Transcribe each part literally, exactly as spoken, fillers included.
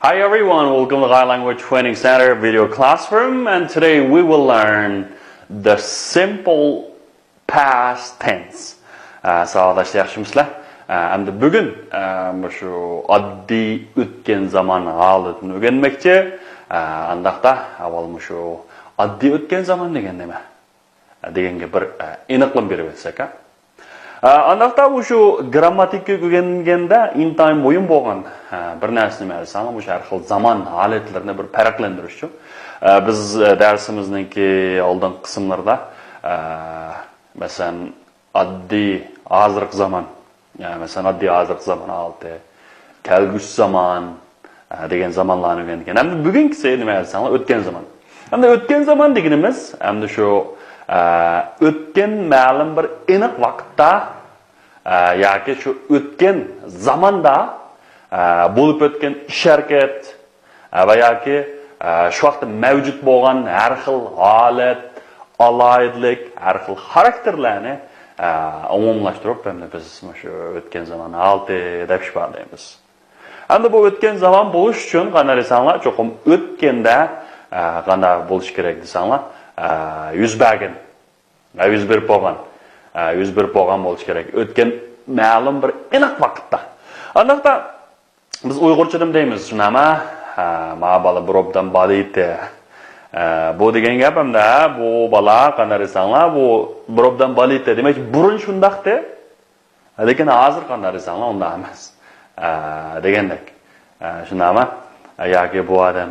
Hi everyone, welcome to Thai Language Training Center video classroom, and today we will learn the simple past tense. ئە، ساۋاقداشلار، ياخشىمۇسىلەر؟ ئە، ئەمدى بۈگۈن، ئە، مۇشۇ ئاددىي ئۆتكەن زامان ھالىتىنى ئۆگەنمەكچى. ئە، ئانداقتا ئاۋۋال مۇشۇ ئاددىي ئۆتكەن زامان دېگەن نېمە؟ دېگەنگە بىر، ئە، ئېنىقلىما بېرىپ ئۆتسەك، ھە؟ ئە، ئانداقتا مۇشۇ گىرامماتىكا ئۆگەنگەندە ئىنتايىن مۇھىم بولغان، ئە، بىر نەرسە نېمە دېسەڭلار، مۇشۇ ھەر خىل زامان ھالەتلىرىنى بىر پەرقلەندۈرۈشچۇ. ئە، بىز، ئە، دەرسىمىزنىڭكى ئالدىنقى قىسىملىرىدا، ئە، مەسىلەن، ئاددىي، ھازىرقى زامان، يا، مەسىلەن، ئاددىي ھازىرقى زامان ھالىتى، كەلگۈسى زامان، ئە، دېگەن زامانلارنى ئۆگەنگەن. ئەمدى بۈگۈنكىسى نېمە دېسەڭلار، ئۆتكەن زامان. ئەمدى ئۆتكەن زامان دېگىنىمىز، ئەمدى شۇ، ئە، ئۆتكەن مەلۇم بىر ئېنىق ۋاقىتتا، ئە، ياكى شۇ ئۆتكەن زاماندا، ئە، بولۇپ ئۆتكەن ئىش-ھەرىكەت، ئە، ۋە ياكى، ئە، شۇ ۋاقىتتا مەۋجۇت بولغان ھەر خىل ھالەت، ئالاھىدىلىك، ھەر خىل خاراكتېرلەرنى، ئە، ئومۇملاشتۇرۇپ، ئەمدى بىز مۇشۇ ئۆتكەن زامان ھالىتى دەپ ئىپادىلەيمىز. ئەمدى بۇ ئۆتكەن زامان بولۇش ئۈچۈن قانداق دېسەڭلار، چوقۇم ئۆتكەندە، ئە، قانداق بولۇشى كېرەك دېسەڭلار، ئە، يۈز بەرگەن، ئە، يۈز بېرىپ بولغان، ئە، يۈز بېرىپ بولغان بولۇشى كېرەك. ئۆتكەن مەلۇم بىر ئېنىق ۋاقىتتا. ئانداقتا بىز ئۇيغۇرچىدىمۇ دەيمىز، شۇنداقمۇ؟ ھە، ما بالا بىر ئوبدان بالا ئىدى. ئە، بۇ دېگەن گەپ ئەمدى، بۇ بالا قانداق دېسەڭلار، بۇ بىر ئوبدان بالا ئىدى. دېمەك، بۇرۇن شۇنداقتى. لېكىن ھازىر قانداق دېسەڭلار، ئۇنداق ئەمەس. ئە، دېگەندەك. ئە، شۇنداقمۇ؟ ئە، ياكى بۇ ئادەم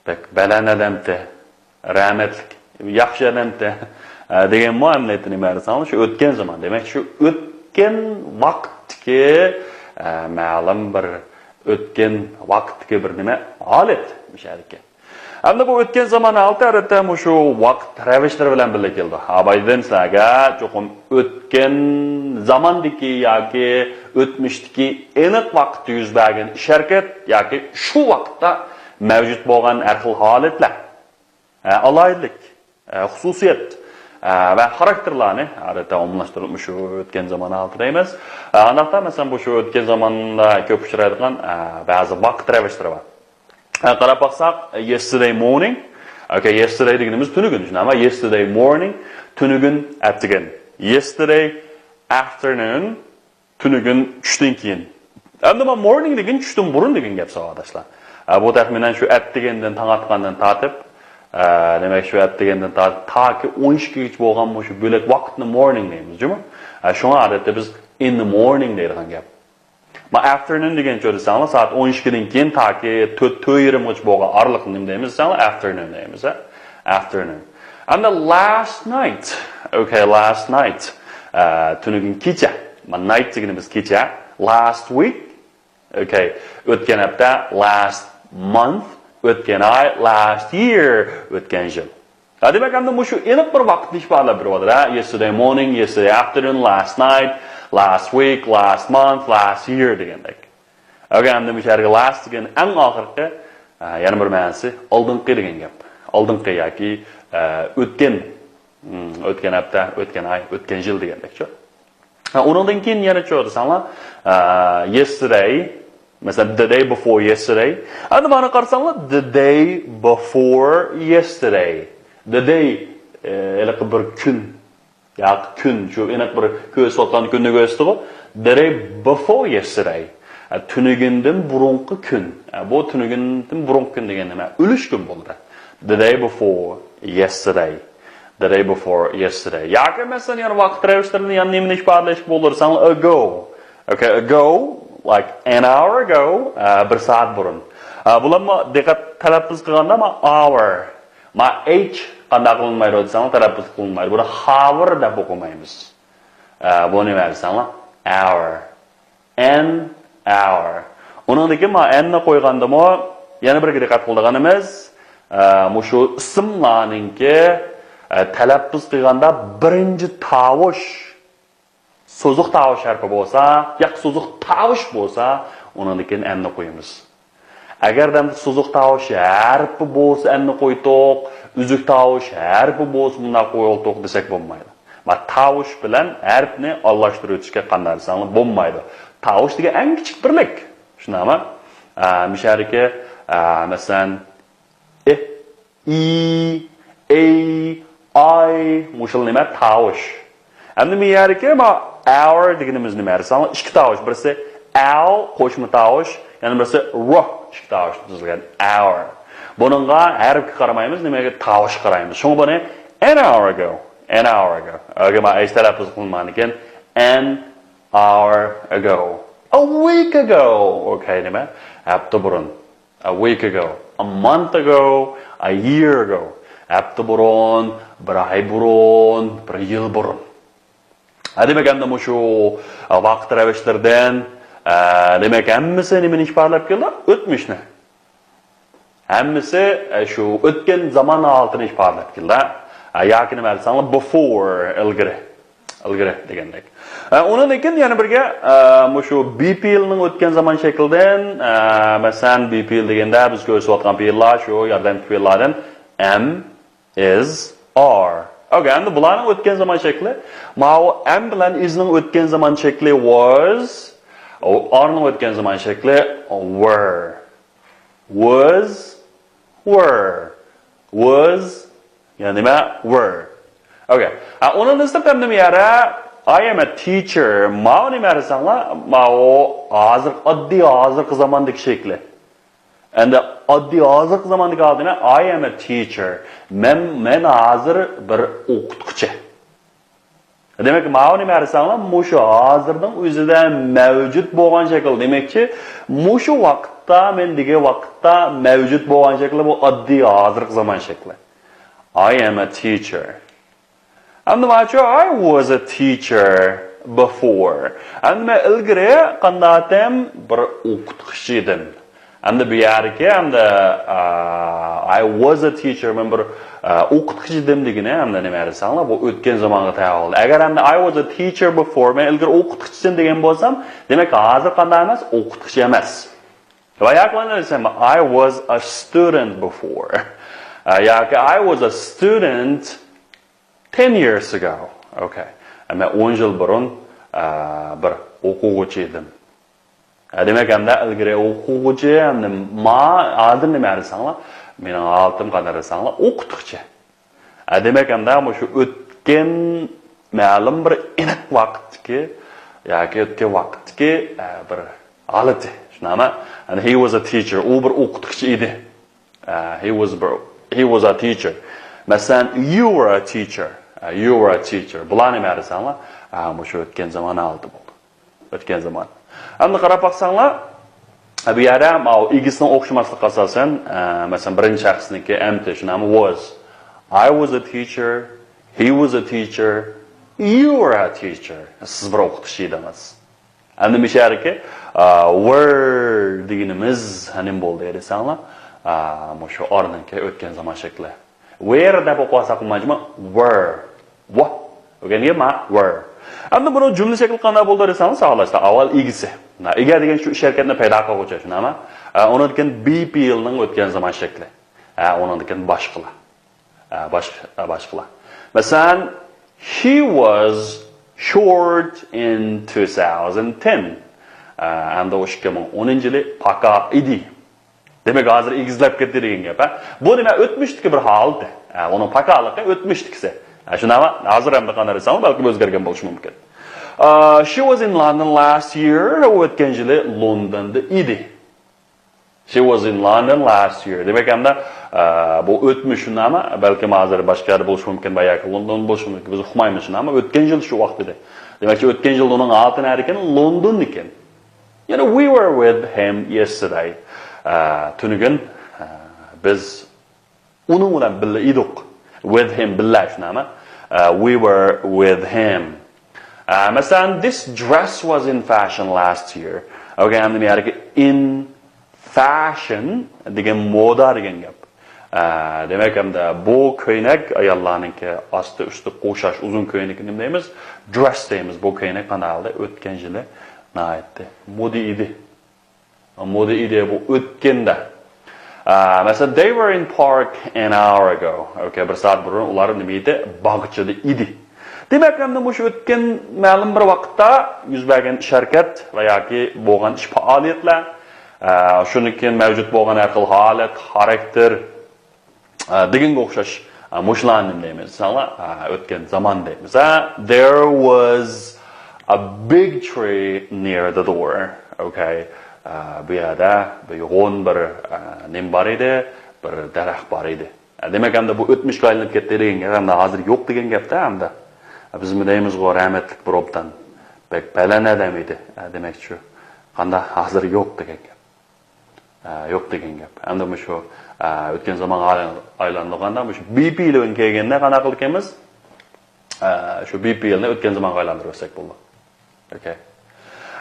بەك بەلەن ئادەمتى، رەھمەتلىك، ياخشى ئادەمتى، ئە، دېگەنمۇ ئەمەلىيەتتە نېمە دېسەڭلار، شۇ ئۆتكەن زامان. دېمەك، شۇ ئۆتكەن ۋاقىتتىكى، ئە، مەلۇم بىر ئۆتكەن ۋاقىتتىكى بىر نېمە ھالەت مۇشۇ يەردىكى. ئەمدى بۇ ئۆتكەن زامان ھالىتى، ئادەتتە، مۇشۇ ۋاقىت رەۋىشلىرى بىلەن بىللە كېلىدۇ. ھا، بايا دېدىم سىلەرگە، چوقۇم ئۆتكەن زاماندىكى ياكى ئۆتمۈشتىكى ئېنىق ۋاقىتتا يۈز بەرگەن ئىش-ھەرىكەت ياكى شۇ ۋاقىتتا مەۋجۇت بولغان ھەر خىل ھالەتلەر، ھە، ئالاھىدىلىك، ھە، خۇسۇسىيەت، ھە، ۋە خاراكتېرلارنى، ئادەتتە، ئومۇملاشتۇرۇپ مۇشۇ ئۆتكەن زامان ھالىتى دەيمىز. ھە، ئانداقتا، مەسىلەن، بۇ شۇ ئۆتكەن زاماندا كۆپ ئۇچرايدىغان، ھە، بەزى ۋاقىت رەۋىشلىرى بار. ھە، قاراپ باقساق، yesterday morning. Okay, yesterday دېگىنىمىز تۈنۈگۈن، شۇنداقمۇ؟ Yesterday morning، تۈنۈگۈن، ئەتىگەن. Yesterday afternoon، تۈنۈگۈن چۈشتىن كېيىن. ئەمدى مانا morning دېگەن چۈشتىن بۇرۇن دېگەن گەپ، ساۋاقداشلار. ھە، بۇ تەخمىنەن شۇ ئەتىگەندىن، تاڭ ئاتقاندىن تارتىپ، ھە، دېمەك، شۇ ئەتىگەندىن تارتىپ تاكى ئون ئىككىگىچە بولغان مۇشۇ بۆلەك ۋاقىتنى morning دەيمىز، جۇمۇ؟ ھە، شۇڭا ئادەتتە بىز in the morning دەيدىغان گەپ. ما afternoon دېگەنچۇ دېسەڭلار، سائەت ئون ئىككىدىن كېيىن تاكى تۆت، تۆت يېرىمغىچە بولغان ئارىلىقنى نېمە دەيمىز دېسەڭلار، afternoon دەيمىز، ھە؟ Afternoon. ئەمدى last night. Okay, last night. ئە، تۈنۈگۈن كېچە. ما night دېگىنىمىز كېچە. Last week. Okay. ئۆتكەن ھەپتە. Last month. ئۆتكەن ئاي. Last year. ئۆتكەن يىل. ھە، دېمەك، ئەمدى مۇشۇ ئېنىق بىر ۋاقىتنى ئىپادىلەپ بېرىۋاتىدۇ، ھە؟ Yesterday morning, yesterday afternoon, last night, last week, last month, last year دېگەندەك. ئەگەر ئەمدى مۇشۇ يەرگە last دېگەن ئەڭ ئاخىرقى، ھە، يەنە بىر مەنىسى ئالدىنقى دېگەن گەپ. ئالدىنقى ياكى، ھە، ئۆتكەن، ھىم، ئۆتكەن ھەپتە، ئۆتكەن ئاي، ئۆتكەن يىل دېگەندەكچۇ. ھە، ئۇنىڭدىن كېيىن يەنە چۆ دېسەڭلار، ئە، yesterday، مەسىلەن، the day before yesterday. ئەمدى مانا قارىساڭلار، the day before yesterday. The day، ئە، ھېلىقى بىر كۈن، ياكى كۈن، شۇ ئېنىق بىر كۆرسىتىۋاتقان كۈننى كۆرسىتىدىغۇ. The day before yesterday. ئە، تۈنۈگۈندىن بۇرۇنقى كۈن. ئە، بۇ تۈنۈگۈندىن بۇرۇنقى كۈن دېگەن نېمە؟ ئۆلۈش كۈن بولىدۇ. The day before yesterday. The day before yesterday. ياكى مەسىلەن، يەنە ۋاقىت رەۋىشلىرىنى يەنە نېمىنى ئىپادىلەشكە بولىدۇ دېسەڭلار، ago. Okay, ago, like an hour ago، ئە، بىر سائەت بۇرۇن. ئە، بۇلارمۇ دىققەت تەلەپپۇز قىلغاندا ما hour، ما h قانداق قىلىنمايدۇ دېسەڭلار، تەلەپپۇز قىلىنمايدۇ. بۇنى hour دەپ ئوقۇمايمىز. ئە، بۇ نېمە دېسەڭلار؟ Hour. An hour. ئۇنىڭدىن كېيىن مانا n نى قويغاندىمۇ يەنە بىرگە دىققەت قىلىدىغىنىمىز، ئە، مۇشۇ ئىسىملارنىڭكى، ئە، تەلەپپۇز قىلغاندا بىرىنچى تاۋۇش، سوزۇق تاۋۇش ھەرپى بولسا، ياكى سوزۇق تاۋۇش بولسا، ئۇنىڭدىن كېيىن n نى قويىمىز. ئەگەردە سوزۇق تاۋۇش ھەرپى بولسا n نى قويدۇق، ئۈزۈك تاۋۇش ھەرپى بولسا مۇنداق قويۇۋالدۇق دېسەك بولمايدۇ. ما تاۋۇش بىلەن ھەرپنى ئالماشتۇرۇۋېتىشكە قانداق دېسەڭلار بولمايدۇ. تاۋۇش دېگەن ئەڭ كىچىك بىرلىك. شۇنداقمۇ؟ ئە، مۇشۇ يەردىكى، ئە، مەسىلەن، ئى، ئى، ئەي، ئاي، مۇشۇلار نېمە؟ تاۋۇش. ئەمدى بۇ يەردىكى ما ئاۋر دېگىنىمىز نېمە دېسەڭلار، ئىككى تاۋۇش. بىرسى ئاۋ، قوشما تاۋۇش، يەنە بىرسى ر، ئىككى تاۋۇشتىن تۈزۈلگەن ئاۋر. بۇنىڭغا ھەرپكە قارىمايمىز، نېمىگە؟ تاۋۇشقا قارايمىز. شۇڭا بۇنى an hour ago، an hour ago. ئۆگە ما ئەيش تەلەپپۇز قىلمىغان ئىكەن، an hour ago. A week ago. ئوكەي، نېمە؟ ھەپتە بۇرۇن. A week ago, a month ago, a year ago. ھەپتە بۇرۇن، بىر ئاي بۇرۇن، بىر يىل بۇرۇن. ھە، دېمەك، ئەمدى مۇشۇ ۋاقىت رەۋىشلىرىدىن، ئە، دېمەك، ھەممىسى نېمىنى ئىپادىلەپ كېلىدۇ؟ ئۆتمۈشنى. ھەممىسى، ئە، شۇ ئۆتكەن زامان ھالىتىنى ئىپادىلەپ كېلىدۇ. ئە، ياكى نېمە دېسەڭلار، before، ئىلگىرى. ئىلگىرى دېگەندەك. ئە، ئۇنىڭدىن كېيىن يەنە بىرگە، ئە، مۇشۇ be پېئىلنىڭ ئۆتكەن زامان شەكلىدىن، ئە، مەسىلەن، be پېئىل دېگەندە بىز كۆرسىتىۋاتقان پېئىللار شۇ ياردەمچى پېئىللاردىن am، is، are. ئوكەي، ئەمدى بۇلارنىڭ ئۆتكەن زامان شەكلى. ماۋۇ am بىلەن is نىڭ ئۆتكەن زامان شەكلى was، ئۇ are نىڭ ئۆتكەن زامان شەكلى were. Was، were. Was، يەنى نېمە؟ Were. ئوكەي. ھە، ئۇنىڭدىن سىرت ئەمدى بۇ يەردە I am a teacher. ماۋۇ نېمە دېسەڭلار؟ ماۋۇ ھازىر، ئاددىي ھازىرقى زاماندىكى شەكلى. ئەمدى ئاددىي ھازىرقى زاماندىكى ھالىتى نېمە؟ I am a teacher. مەن، مەن ھازىر بىر ئوقۇتقۇچى. دېمەك، ماۋۇ نېمە دېسەڭلار، مۇشۇ ھازىرنىڭ ئۆزىدە مەۋجۇت بولغان شەكىل. دېمەكچى، مۇشۇ ۋاقىتتا، مەن دېگەن ۋاقىتتا مەۋجۇت بولغان شەكلى بۇ ئاددىي ھازىرقى زامان شەكلى. I am a teacher. ئەمدى ماچۇ، I was a teacher before. ئەمدى مەن ئىلگىرى قانداقتىم؟ بىر ئوقۇتقۇچى ئىدىم. ئەمدى بۇ يەردىكى، ئەمدى، ئا، I was a teacher، مەن بىر، ئا، ئوقۇتقۇچى ئىدىم دېگىنى، ئەمدى نېمە دېسەڭلار، بۇ ئۆتكەن زامانغا تەۋە بولدى. ئەگەر ئەمدى I was a teacher before، مەن ئىلگىرى ئوقۇتقۇچى ئىدىم دېگەن بولسام، دېمەك، ھازىر قانداق ئەمەس؟ ئوقۇتقۇچى ئەمەس. ۋە ياكى مانا دېسەم، I was a student before. ئا، ياكى I was a student ten years ago. ئوكەي. مەن ئون يىل بۇرۇن، ئا، بىر ئوقۇغۇچى ئىدىم. ھە، دېمەك، ئەمدى ئىلگىرى ئوقۇغۇچى، ئەمدى ما-، ھازىر نېمە دېسەڭلار، مېنىڭ ھالىتىم قانداق دېسەڭلار، ئوقۇتقۇچى. ھە، دېمەك، ئەمدى مۇشۇ ئۆتكەن مەلۇم بىر ئېنىق ۋاقىتتىكى ياكى ئۆتكەن ۋاقىتتىكى، ئە، بىر ھالىتى، شۇنداقمۇ؟ And he was a teacher، ئۇ بىر ئوقۇتقۇچى ئىدى. ئە، he was بىر، he was a teacher. مەسىلەن، you were a teacher. ئە، you were a teacher. بۇلار نېمە دېسەڭلار؟ ئە، مۇشۇ ئۆتكەن زامان ھالىتى بولدى. ئۆتكەن زامان. ئەمدى قاراپ باقساڭلار، بۇ يەردە ماۋۇ ئىگىسىنىڭ ئوخشىماسلىقى ئاساسەن، ئە، مەسىلەن، بىرىنچى شەخسنىڭكى ئەمتى، شۇنداقمۇ؟ Was. I was a teacher, he was a teacher, you were a teacher. سىز بىر ئوقۇتقۇچى ئىدىڭىز. ئەمدى مۇشۇ يەردىكى، ئە، were دېگىنىمىز نېمە بولدى دېسەڭلار، ئە، مۇشۇ are نىڭكى ئۆتكەن زامان شەكلى. Were دەپ ئوقۇۋالساق بولمايدۇ، were. Were. ئۆگەنگەن ما؟ Were. ئەمدى بۇنىڭ جۈملە شەكلى قانداق بولىدۇ دېسەڭلار، ساغلاشتا. ئاۋۋال ئىگىسى. مانا ئىگە دېگەن شۇ ئىش ھەرىكەتنى پەيدا قىلغۇچى، شۇنداقمۇ؟ ئە، ئۇنىڭدىن كېيىن be پېئىلنىڭ ئۆتكەن زامان شەكلى. ئە، ئۇنىڭدىن كېيىن باشقىلار. ئە، باشقا، ئە، باشقىلار. مەسىلەن، he was short in two thousand ten. ئە، ئەمدى ئۇ ئىككى مىڭ ئونىنچى يىلى پاكا ئىدى. دېمەك، ھازىر ئېگىزلەپ كەتتى دېگەن گەپ، ھە؟ بۇ نېمە؟ ئۆتمۈشتىكى بىر ھالىتى. ھە، ئۇنىڭ پاكالىقى ئۆتمۈشتىكىسى. ھە، شۇنداقمۇ؟ ھازىر ئەمدى قانداق دېسەڭ، بەلكىم ئۆزگەرگەن بولۇشى مۇمكىن. ئا، she was in London last year. ئۇ ئۆتكەن يىلى لوندوندا ئىدى. She was in London last year. دېمەك، ئەمدى، ئا، بۇ ئۆتمۈش، شۇنداقمۇ؟ بەلكىم ھازىر باشقا يەردە بولۇشى مۇمكىن، ۋە ياكى لوندون بولۇشى مۇمكىن. بىز ئۇقمايمىز، شۇنداقمۇ؟ ئۆتكەن يىل شۇ ۋاقىت ئىدى. دېمەكچى، ئۆتكەن يىل ئۇنىڭ ھالىتى نەدىكەن؟ لوندوندا ئىكەن. يەنى، we were with him yesterday. ئە، تۈنۈگۈن، ئە، بىز ئۇنىڭ بىلەن بىللە ئىدۇق. With him، بىللە، شۇنداقمۇ؟ ئە، we were with him. ئە، مەسىلەن، this dress was in fashion last year. ئۆگەن ئەمدى يەردىكى in fashion دېگەن مودا دېگەن گەپ. ئە، دېمەك، ئەمدى بۇ كۆينەك ئاياللارنىڭكى ئاستى ئۈستى قوشاش ئۇزۇن كۆينىكىنى نېمە دەيمىز؟ Dress دەيمىز. بۇ كۆينەك قانداق ھالدا؟ ئۆتكەن يىلى ناھايىتى مودا ئىدى. مودا ئىدى بۇ ئۆتكەندە. ئە، مەسىلەن، they were in park an hour ago. ئوكەي، بىر سائەت بۇرۇن ئۇلار نېمە ئىدى؟ باغچىدا ئىدى. دېمەك، ئەمدى مۇشۇ ئۆتكەن مەلۇم بىر ۋاقىتتا يۈز بەرگەن ئىش ھەرىكەت ۋە ياكى بولغان ئىش پائالىيەتلەر، ئە، شۇندىن كېيىن مەۋجۇت بولغان ھەر خىل ھالەت، خاراكتېر، ئە، دېگەنگە ئوخشاش، ئە، مۇشۇلارنى نېمە دەيمىز دېسەڭلار، ئە، ئۆتكەن زامان دەيمىز. ئە، there was a big tree near the door. Okay. ئە، بۇ يەردە بىر يوغان بىر، ئە، نېمە بار ئىدى، بىر دەرەخ بار ئىدى. دېمەك، ئەمدى بۇ ئۆتمۈشكە ئايلىنىپ كەتتى دېگەن گەپ، ئەمدى ھازىر يوق دېگەن گەپتە ئەمدى. بىزمۇ دەيمىزغۇ، رەھمەتلىك بىر ئوبدان بەك بەلەن ئادەم ئىدى. دېمەكچۇ، قاندا ھازىر يوق دېگەن گەپ. يوق دېگەن گەپ. ئەمدى مۇشۇ ئۆتكەن زامانغا ئايلاندۇرغاندا، مۇشۇ be پېئىلى بىلەن كەلگەندە قانداق قىلىدىكەنمىز؟ شۇ be پېئىلنى ئۆتكەن زامانغا ئايلاندۇرۇۋەتسەك بولىدۇ. ئوكەي.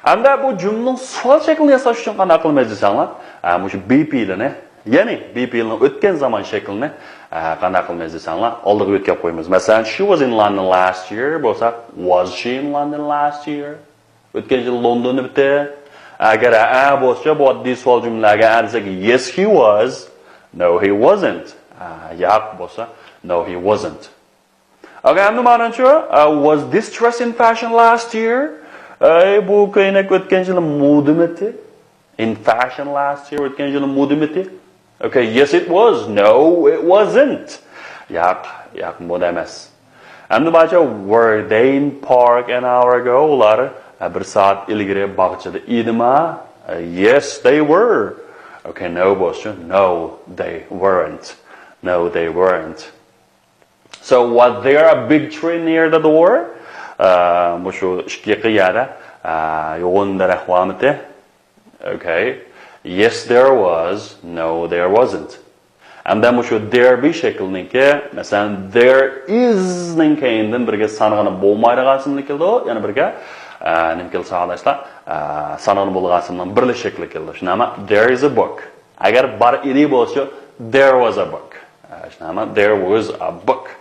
ئەمدى بۇ جۈملىنىڭ سوئال شەكلىنى ياساش ئۈچۈن قانداق قىلىمىز دېسەڭلار، ئە، مۇشۇ be پېئىلىنى، يەنى be پېئىلنىڭ ئۆتكەن زامان شەكلىنى، ئە، قانداق قىلىمىز دېسەڭلار، ئالدىغا يۆتكەپ قويىمىز. مەسىلەن، she was in London last year بولسا، was she in London last year؟ ئۆتكەن يىل لوندوندا ئىدى. ئەگەر ھە بولسا، بۇ ئاددىي سوئال جۈملىلەرگە ئە دېسەك، yes he was، no he wasn't. ئە، ياق بولسا، no he wasn't. ئەگەر ئەمدى مانىچۇ، ئە، was this dress in fashion last year؟ ئەي، بۇ كۆينەك ئۆتكەن يىلى مودىمىتى؟ In fashion last year، ئۆتكەن يىلى مودىمىتى؟ Okay, yes it was. No, it wasn't. ياق، ياق، مودا ئەمەس. ئەمدى بارچە، were they in park an hour ago؟ ئۇلار، ئە، بىر سائەت ئىلگىرى باغچىدا ئىدىما؟ ئە، yes, they were. Okay, no بولسۇن. No, they weren't. No, they weren't. So was there a big tree near the door? ئە، مۇشۇ ئىشىك يېقىن يەردە، ئە، يوغان دەرەخ بارمىتى؟ Okay. Yes, there was. No, there wasn't. ئەمدى مۇشۇ there be شەكلىنىڭكى، مەسىلەن، there is نىڭ كەينىدىن بىرگە سانىغىنى بولمايدىغان ئىسىملىك كېلىدۇ. يەنە بىرگە، ئە، نېمە كېلىدۇ ساۋاقداشلار؟ ئە، سانىغىنى بولىدىغان ئىسىمنىڭ بىرلە شەكلى كېلىدۇ. شۇنداقمۇ؟ There is a book. ئەگەر بار ئىدى بولسا، there was a book. ئە، شۇنداقمۇ؟ There was a book.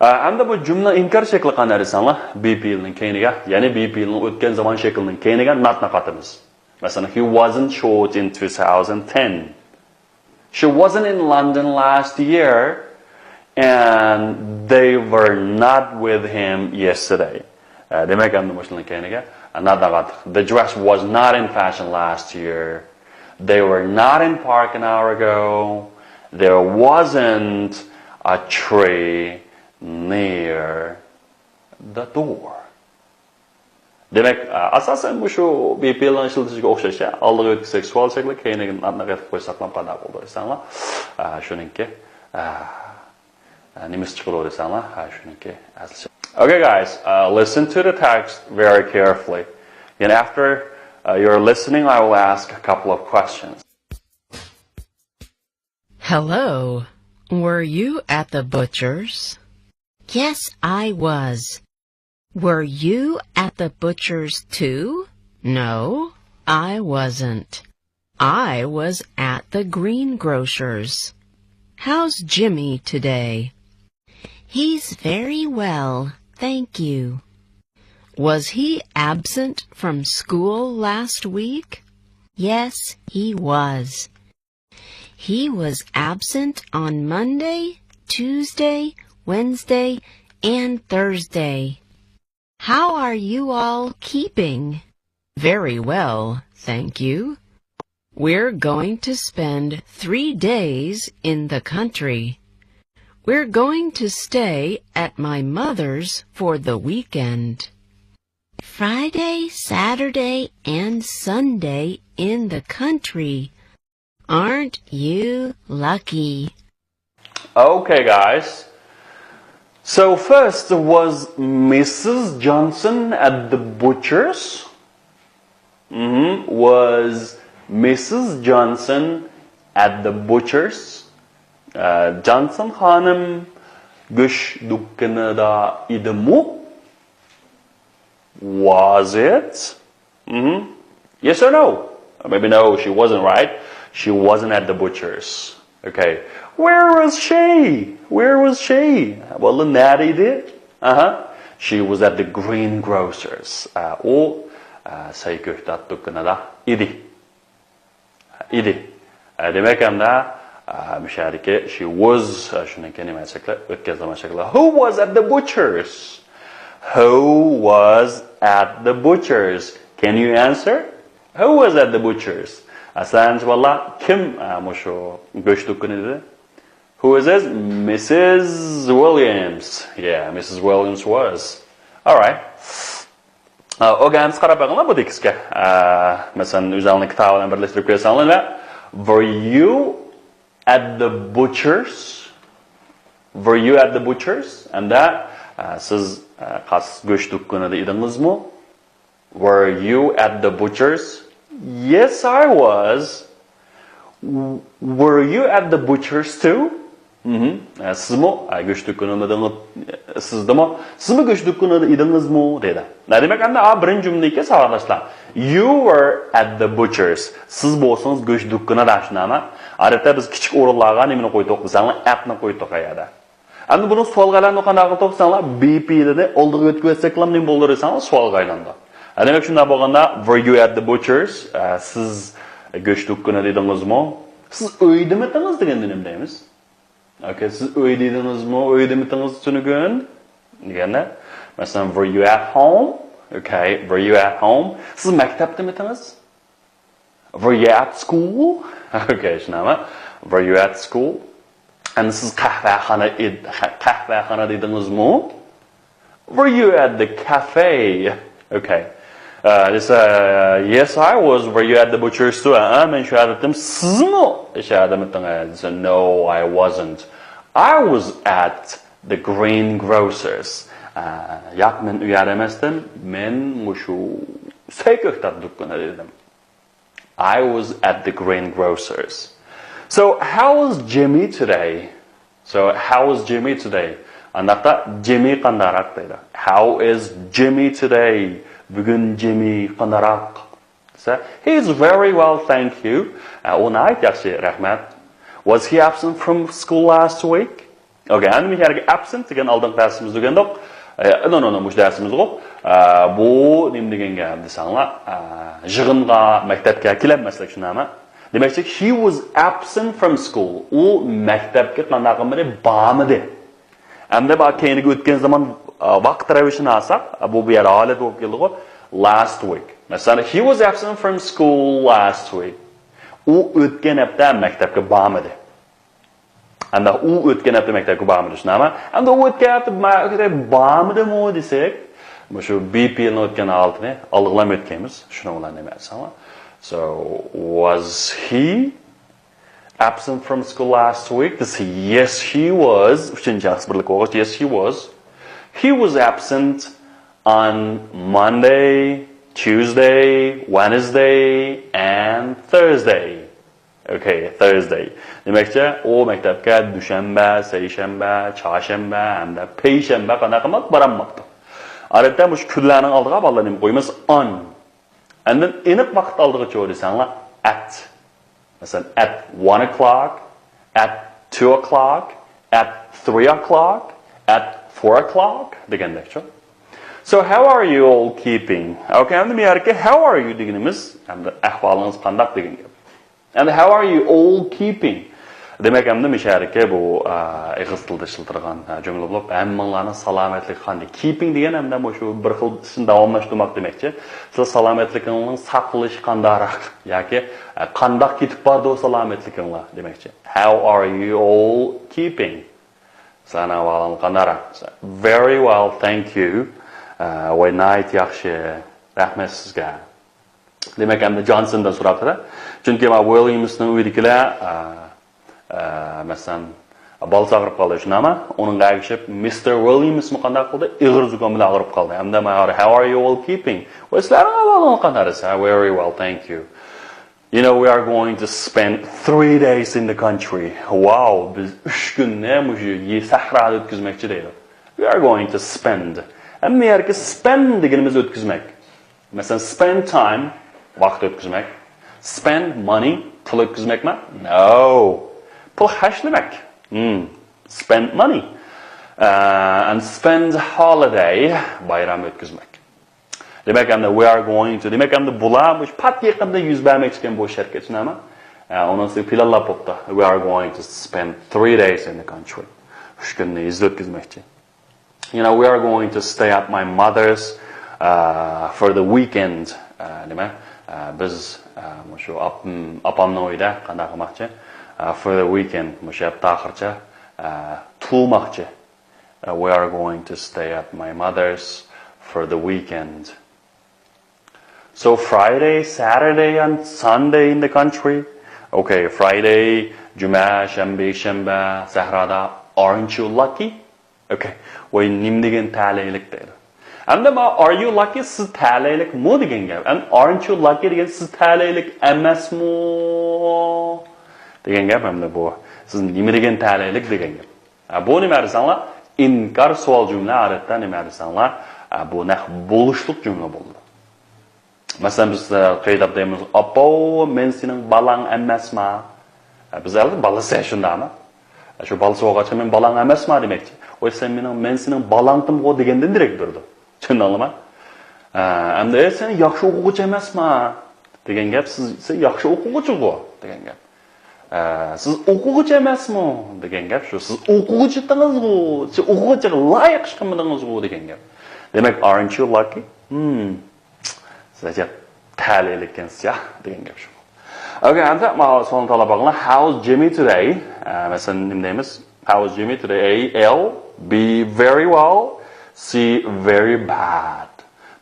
ئە، ئەمدى بۇ جۈملە ئىنكار شەكلى قانداق دېسەڭلار، be پېئىلنىڭ كەينىگە، يەنى be پېئىلنىڭ ئۆتكەن زامان شەكلىنىڭ كەينىگە not نى قاتىمىز. مەسىلەن، he wasn't short in two thousand ten. She wasn't in London last year, and they were not with him yesterday. ئە، دېمەك، ئەمدى مۇشۇنىڭ كەينىگە not نى قاتتۇق. The dress was not in fashion last year. They were not in park an hour ago. There wasn't a tree near the door. دېمەك، ئاساسەن مۇشۇ be پېئىلنىڭ ئىشلىتىشىگە ئوخشاش، ئالدىغا ئۆتكۈزسەك سوئال شەكلى، كەينىگە not نى قېتىپ قويساقلا قانداق بولىدۇ دېسەڭلار، شۇنىڭكى، نېمىسى چىقىدۇ دېسەڭلار، شۇنىڭكى ئەسلىچە. Okay, guys, uh, listen to the text very carefully. And after uh, your listening, I will ask a couple of questions. Hello. Were you at the butcher's? Yes, I was. Were you at the butcher's too? No, I wasn't. I was at the greengrocer's. How's Jimmy today? He's very well, thank you. Was he absent from school last week? Yes, he was. He was absent on Monday, Tuesday, Wednesday, and Thursday. How are you all keeping? Very well, thank you. We're going to spend three days in the country. We're going to stay at my mother's for the weekend. Friday, Saturday, and Sunday in the country. Aren't you lucky? Okay, guys. So first, was Missus Johnson at the butcher's? Mm-hmm. Was Missus Johnson at the butcher's? Ә, Джонсон ханым гөш дүкенінде идімі? Was it? Mm-hmm. Yes or no? Or maybe no, she wasn't, right? She wasn't at the butcher's. Okay. Where was she? Where was she? Well, نەدە ئىدى؟ Aha. She was at the greengrocer's. ئۇ سەي كۆكتات دۇكىنىدا ئىدى. ئىدى. دېمەك، ئەمدى مۇشۇ يەردىكى she was، شۇنىڭكى نېمە شەكلى؟ ئۆتكەن زامان شەكلى. Who was at the butcher's? Who was at the butcher's? Can you answer? Who was at the butcher's? ئەسلەنچى بالىلار، كىم ئە، مۇشۇ گۆش دۇكىنى دېدى؟ Who is this? Missus Williams. Yeah, Missus Williams was. Alright. ئۆگەنسە قاراپ بېقىڭلار بۇ تېكىستكە. مەسىلەن، ئۆزۈڭلارنىڭ كىتابى بىلەن بىرلەشتۈرۈپ كۆرسەڭلار. Were you at the butcher's? Were you at the butcher's? ئەمدى سىز قاس گۆش دۇكىنىدا ئىدىڭىزمۇ? Were you at the butcher's? Yes, I was. Were you at the butcher's too? مهم. سىزمۇ گۆش دۇكىنىدا، سىزدىمۇ، سىزمۇ گۆش دۇكىنىدا ئىدىڭىزمۇ دەيدۇ. دېمەك، ئەمدى بىرىنچى جۈملىدىكى ساۋاقداشلار، you were at the butcher's. سىز بولسىڭىز گۆش دۇكىنىدا، شۇنداقمۇ؟ ئادەتتە بىز كىچىك ئورۇنلارغا نېمىنى قويدۇق دېسەڭلار، at نى قويدۇق ئەگەردە. ئەمدى بۇنى سوئالغا ئايلاندۇرۇپ قانداق قىلدۇق دېسەڭلار، be پېئىلىنى ئالدىغا ئۆتكۈزسەكلا نېمە بولىدۇ دېسەڭلار، سوئالغا ئايلىنىدۇ. دېمەك، شۇنداق بولغاندا، were you at the butcher's? سىز گۆش دۇكىنىدا ئىدىڭىزمۇ؟ سىز ئۆيدىمىدىڭىز دېگەندە نېمە دەيمىز؟ Okay, سىز ئۆيدە ئىدىڭىزمۇ؟ ئۆيدىمىدىڭىز تۈنۈگۈن دېگەندە، مەسىلەن، were you at home? Okay, were you at home? سىز مەكتەپتىمىدىڭىز؟ Were you at school? Okay, شۇنداقمۇ؟ Were you at school? ئەمدى سىز قەھۋەخانا ئىد-، قەھۋەخانىدا ئىدىڭىزمۇ؟ Were you at the cafe? Okay. دېسە، yes, I was. Were you at the butcher's too? ھە، مەن شۇ يەردە ئىدىم. سىزمۇ شۇ يەردىمىدىڭىز؟ دېسە، no, I wasn't. I was at the greengrocer's. ياق، مەن ئۇ يەردە ئەمەستىم. مەن مۇشۇ سەي كۆكتات دۇكىنىدا ئىدىم. I was at the greengrocer's. So, how was Jimmy today? So, how was Jimmy today? ئانداقتا جىممى قانداقراق دەيدۇ. How is Jimmy today? بۈگۈن جىممى قانداقراق؟ دېسە، he is very well, thank you. ئە، ئۇ ناھايىتى ياخشى، رەھمەت. Was he absent from school last week? Okay, ئەمدى مۇشۇ يەرگە absent دېگەن ئالدىنقى دەرسىمىزدە ئۆگەندۇق. ئە، no, no, no، مۇشۇ دەرسىمىزغۇ. ئە، بۇ نېمە دېگەن گەپ دېسەڭلار، ئە، يىغىنغا، مەكتەپكە كېلەلمەسلىك، شۇنداقمۇ؟ دېمەكچى، he was absent from school. ئۇ مەكتەپكە قانداق قىلمىدى؟ بارمىدى. ئەمدى بۇ كەينىگە ئۆتكەن زامان، ئە، ۋاقىت رەۋىشىنى ئالساق، ئە، بۇ، بۇ يەر ھالەت بولۇپ كېلىدىغۇ. Last week. مەسىلەن، he was absent from school last week. ئۇ ئۆتكەن ھەپتە مەكتەپكە بارمىدى. ئەمدى ئۇ ئۆتكەن ھەپتە مەكتەپكە بارمىدى، شۇنداقمۇ؟ ئەمدى ئۇ ئۆتكەن ھەپتە مەكتەپكە بارمىدىمۇ دېسەك، مۇشۇ be پېئىلنىڭ ئۆتكەن ھالىتىنى ئالغىلام ئۆتكەيمىز. شۇنىڭ بىلەن نېمە دېسەڭلار. So, was he absent from school last week? دېسە، yes, he was. ئۈچىنچى شەخس بىرلىك بولغاچ، yes, he was. He was absent on Monday, Tuesday, Wednesday, and Thursday. Okay, Thursday. دېمەكچى، ئۇ مەكتەپكە دۈشەنبە، سەيشەنبە، چارشەنبە ھەمدە پەيشەنبە قانداق قىلماپتۇ؟ بارالماپتۇ. ئادەتتە مۇشۇ كۈنلەرنىڭ ئالدىغا بالىلار نېمە قويىمىز؟ On. ئاندىن ئېنىق ۋاقىت ئالدىغىچۇ دېسەڭلار، at. مەسىلەن، at one o'clock, at two o'clock, at three o'clock, at four o'clock دېگەندەكچۇ. So, how are you all keeping? Okay, ئەمدى بۇ يەردىكى how are you دېگىنىمىز، ئەمدى ئەھۋالىڭىز قانداق دېگەن گەپ. And how are you all keeping? دېمەك، ئەمدى مۇشۇ يەردىكى بۇ، ئە، ئېغىز تىلدا ئىشلىتىلىدىغان، ئە، جۈملە بولۇپ، ھەممىڭلارنىڭ سالامەتلىكى قانداق؟ Keeping دېگەن ئەمدى مۇشۇ بىر خىل ئىشنى داۋاملاشتۇرماق دېمەكچى. سىلەر سالامەتلىكىڭلارنىڭ ساقلىشى قانداقراق ياكى، ئە، قانداق كېتىپ بارىدۇ سالامەتلىكىڭلار دېمەكچى. How are you all keeping? سىلەرنىڭ ئەھۋالىڭلار قانداقراق؟ Very well, thank you. ئە، ۋاي، ناھايىتى ياخشى. رەھمەت سىزگە. دېمەك، ئەمدى جونسوندىن سوراپتۇ-دە. چۈنكى مانا ۋىليامسنىڭ ئۆيىدىكىلەر، ئە، ئە، مەسىلەن، بالىسى ئاغرىپ قالدى، شۇنداقمۇ؟ ئۇنىڭغا ئەگىشىپ، مىستېر ۋىليامسمۇ قانداق قىلدى؟ ئېغىر زۇكام بىلەن ئاغرىپ قالدى. ئەمدى مانا، how are you all keeping? ۋاي، سىلەرنىڭ ئەھۋالىڭلار قانداق دېسە، very well, thank you. You know, we are going to spend three days in the country. ۋاۋ، بىز ئۈچ كۈننى مۇشۇ يې-، سەھرادا ئۆتكۈزمەكچى دەيدۇ. We are going to spend. ئەمدى يەركى spend دېگىنىمىز ئۆتكۈزمەك. مەسىلەن، spend time، ۋاقىت ئۆتكۈزمەك. Spend money، پۇل ئۆتكۈزمەكمۇ؟ No. پۇل خەجلىمەك. Hmm. Spend money. Uh, and spend holiday، بايرام ئۆتكۈزمەك. دېمەك، ئەمدى we are going to، دېمەك، ئەمدى بۇلار مۇشۇ پات يېقىندا يۈز بەرمەكچىكەن بۇ شەركەت، شۇنداقمۇ؟ ئە، ئۇنىڭ ئۈستىگە پىلانلاپ بوپتۇ. We are going to spend three days in the country. ئۈچ كۈننى يېزىدا ئۆتكۈزمەكچى. You know, we are going to stay at my mother's, uh, for the weekend. ئە، نېمە؟ ئە، بىز، ئە، مۇشۇ ئاپ-، ئاپامنىڭ ئۆيىدە قانداق قىلماقچى؟ ئە، for the weekend، مۇشۇ ھەپتە ئاخىرىچە، ئە، تۇرماقچى. ئە، we are going to stay at my mother's for the weekend. So Friday, Saturday and Sunday in the country. Okay, Friday، جۈمە، شەنبە، شەنبە، سەھرادا. Aren't you lucky? Okay. ۋاي، نېمە دېگەن تەلەيلىك دەيدۇ. ئەمدى ما are you lucky، سىز تەلەيلىكمۇ دېگەن گەپ. And aren't you lucky دېگەن سىز تەلەيلىك ئەمەسمۇ دېگەن گەپ ئەمدى بۇ. سىز نېمە دېگەن تەلەيلىك دېگەن گەپ. ھە، بۇ نېمە دېسەڭلار؟ ئىنكار سوئال جۈملە، ئادەتتە نېمە دېسەڭلار؟ ھە، بۇ نەق بولۇشلۇق جۈملە بولىدۇ. مەسىلەن، بىز، ئە، قېيىداپ دەيمىز، «ئاپاۋ، مەن سېنىڭ بالاڭ ئەمەسما؟» ئە، بىز ئەلبەتتە بالىسى شۇنداقمۇ؟ ئە، شۇ بالىسى بولغاچقا، «مەن بالاڭ ئەمەسما؟» دېمەكچى. «ۋاي، سەن مېنىڭ، مەن سېنىڭ بالاڭتىمغۇ» دېگەندىن دېرەك بېرىدۇ. چۈشەندىڭلىما؟ ئە، ئەمدى، «ئەي، سەن ياخشى ئوقۇغۇچى ئەمەسما؟» دېگەن گەپ، «سىز، سەن ياخشى ئوقۇغۇچىغۇ» دېگەن گەپ. ئە، «سىز ئوقۇغۇچى ئەمەسمۇ؟» دېگەن گەپ شۇ. «سىز ئوقۇغۇچى ئىدىڭىزغۇ، سىز ئوقۇغۇچىغا لايىق ئىش قىلمىدىڭىزغۇ» دېگەن گەپ. دېمەك، «Aren't you lucky؟» ھىم. سىز ئەجەب تەلەيلىككەنسىز يا دېگەن گەپ شۇ. Okay، ئەمدى ماۋۇ سوئالنى تاللاپ باقىڭلار. How's Jimmy today? ئە، مەسىلەن، نېمە دەيمىز؟ How's Jimmy today? A، ill. B، very well. C، very bad.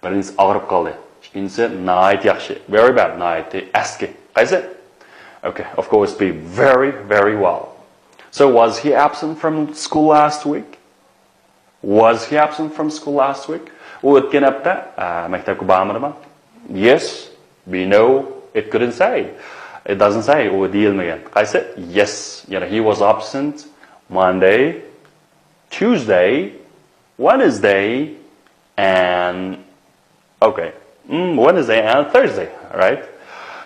بىرىنچىسى ئاغرىپ قالدى. ئىككىنچىسى ناھايىتى ياخشى. Very bad، ناھايىتى ئەسكى. قايسى؟ Okay, of course B، very, very well. So was he absent from school last week? Was he absent from school last week? ئۇ ئۆتكەن ھەپتە، ئە، مەكتەپكە بارمىدىما؟ Yes، B، no. It couldn't say. It doesn't say. ئۇ دېيەلمىگەن. قايسى؟ Yes. يەنى he was absent Monday, Tuesday, Wednesday, and, okay, mm, Wednesday and Thursday, right?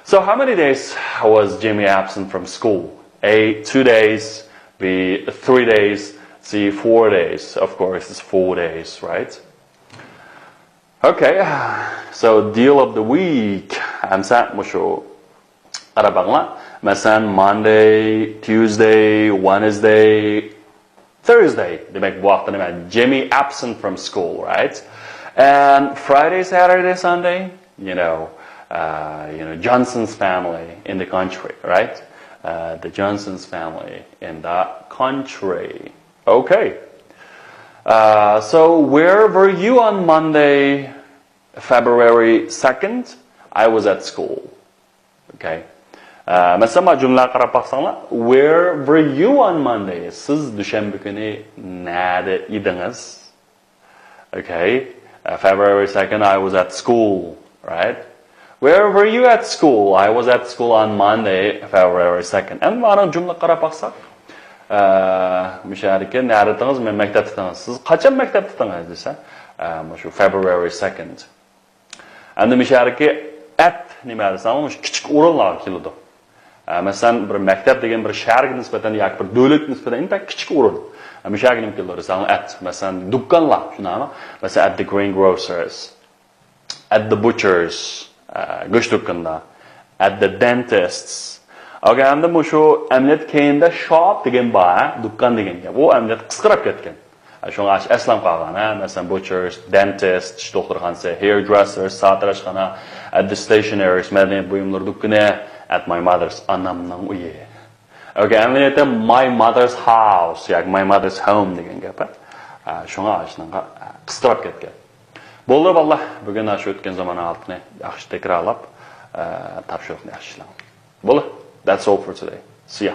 So how many days was Jimmy absent from school? A, two days. B, three days. C, four days. Of course, it's four days, right? Okay, so deal of the week. ئەمسە مۇشۇ قاراپ بېقىڭلار. مەسىلەن، Monday, Tuesday, Wednesday, Thursday. دېمەك، بۇ ۋاقىتتا نېمە؟ Jimmy absent from school, right? And Friday, Saturday, Sunday, you know, uh, you know, Johnson's family in the country, right? Uh, the Johnson's family in the country. Okay. Uh, so, where were you on Monday, February second? I was at school. Okay. ئە، مەسىلەن، مانا جۈملىلەرگە قاراپ باقساڭلار، Where were you on Monday? سىز دۈشەنبە كۈنى نەدە ئىدىڭىز؟ Okay. ئە، February second, I was at school, right? Where were you at school? I was at school on Monday, February second. ئەمدى مانا جۈملىگە قاراپ باقساق، ئە، مۇشۇ يەردىكى نەدە ئىدىڭىز؟ مەن مەكتەپتە ئىدىم. سىز قاچان مەكتەپتە ئىدىڭىز دېسە، ئە، مۇشۇ February second. ئەمدى مۇشۇ يەردىكى at نېمە دېسەڭ، مۇشۇ كىچىك ئورۇنلارغا كېلىدۇ. ئە، مەسىلەن، بىر مەكتەپ دېگەن بىر شەھەرگە نىسبەتەن ياكى بىر دۆلەتكە نىسبەتەن ئىنتايىن كىچىك ئورۇن. ئە، مۇشۇ يەرگە نېمە كېلىدۇ دېسەڭ، at. مەسىلەن، دۇكانلار، شۇنداقمۇ؟ مەسىلەن، at the greengrocer's، at the butcher's، ئە، گۆش دۇكىنىدا، at the dentist's. ئەگەر ئەمدى مۇشۇ ئەمەلىيەتتە كەينىدە shop دېگەن بار، ھە، دۇكان دېگەن گەپ. ئۇ ئەمەلىيەتتە قىسقىرىپ كەتكەن. شۇڭا ئەسلەم قالغان، ھە، مەسىلەن، butchers، dentist، چىش دوختۇرخانىسى، hairdressers، ساتىراشخانا، at the stationer's، مەدەنىيەت بۇيۇملىرى دۇكىنى، at my mother's، ئانامنىڭ ئۆيى. Okay، ئەمەلىيەتتە my mother's house ياكى my mother's home دېگەن گەپ، ھە. شۇڭا شۇنىڭغا قىستىراپ كەتكەن. بولدى بالىلار، بۈگۈن شۇ ئۆتكەن زامان ھالىتىنى ياخشى تەكرارلاپ، تاپشۇرۇقنى ياخشى ئىشلەڭ. بولدى، that's all for today. See ya.